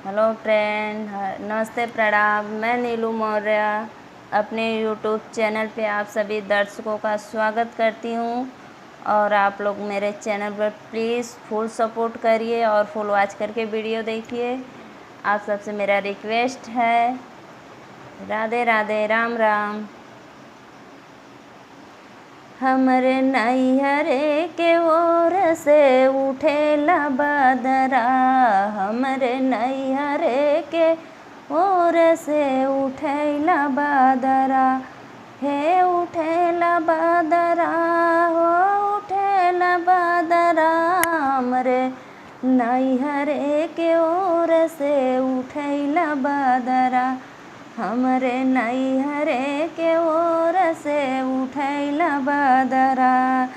Hello friend, नमस्ते, प्रणाम। मैं नीलू मौर्य अपने यूट्यूब चैनल पे आप सभी दर्शकों का स्वागत करती हूँ। और आप लोग मेरे चैनल पर प्लीज़ फुल सपोर्ट करिए और फुल वॉच करके वीडियो देखिए। आप सबसे मेरा रिक्वेस्ट है। राधे राधे, राम राम। हमरे नैहरे के ओर से उठेला बदरा, हमरे नैहरे के ओर से उठेला बदरा, हे उठेला बदरा, हो उठेला बदरा, हमरे नैहरे के ओर से उठेला बदरा, हमरे नैहरे के ओर से उठैला बदरा।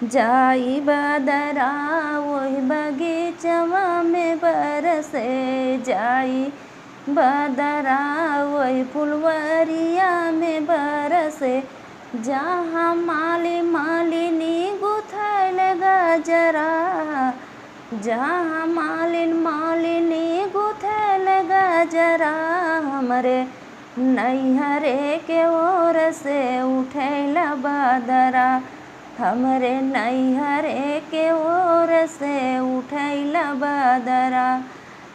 जाई बदरा वही बगीचवा में बरसे, जाई बदरा वही फुलवरिया में बरसे, जहाँ माली मालिनी गुथल गजरा, जहाँ मालिन मालिनी गुथल गजरा, हमरे नैहरे के ओर से उठैला बदरा, हमरे नैहरे के ओर से उठैला बदरा,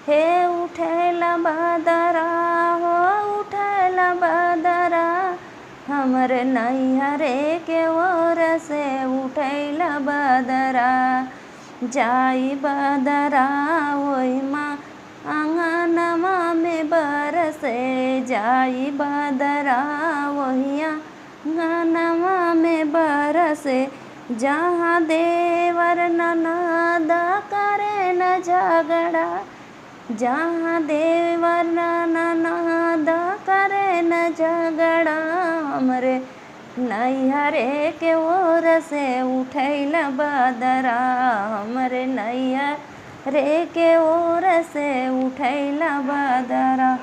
हे उठैला बदरा, हो उठैला बदरा, हमरे नैहरे के ओर से उठैला बदरा। जाई बदरा ओई माँ आंगनवा में बरसे, जाई बदरा वही आंगनवा में बरसे, जहाँ देवर ननद करे न झगड़ा, जहाँ देवर ननद करे न झगड़ा, हमरे नैहरे के ओर से उठैला बदरा, हमरे नैहरे के ओर से उठैला बदरा।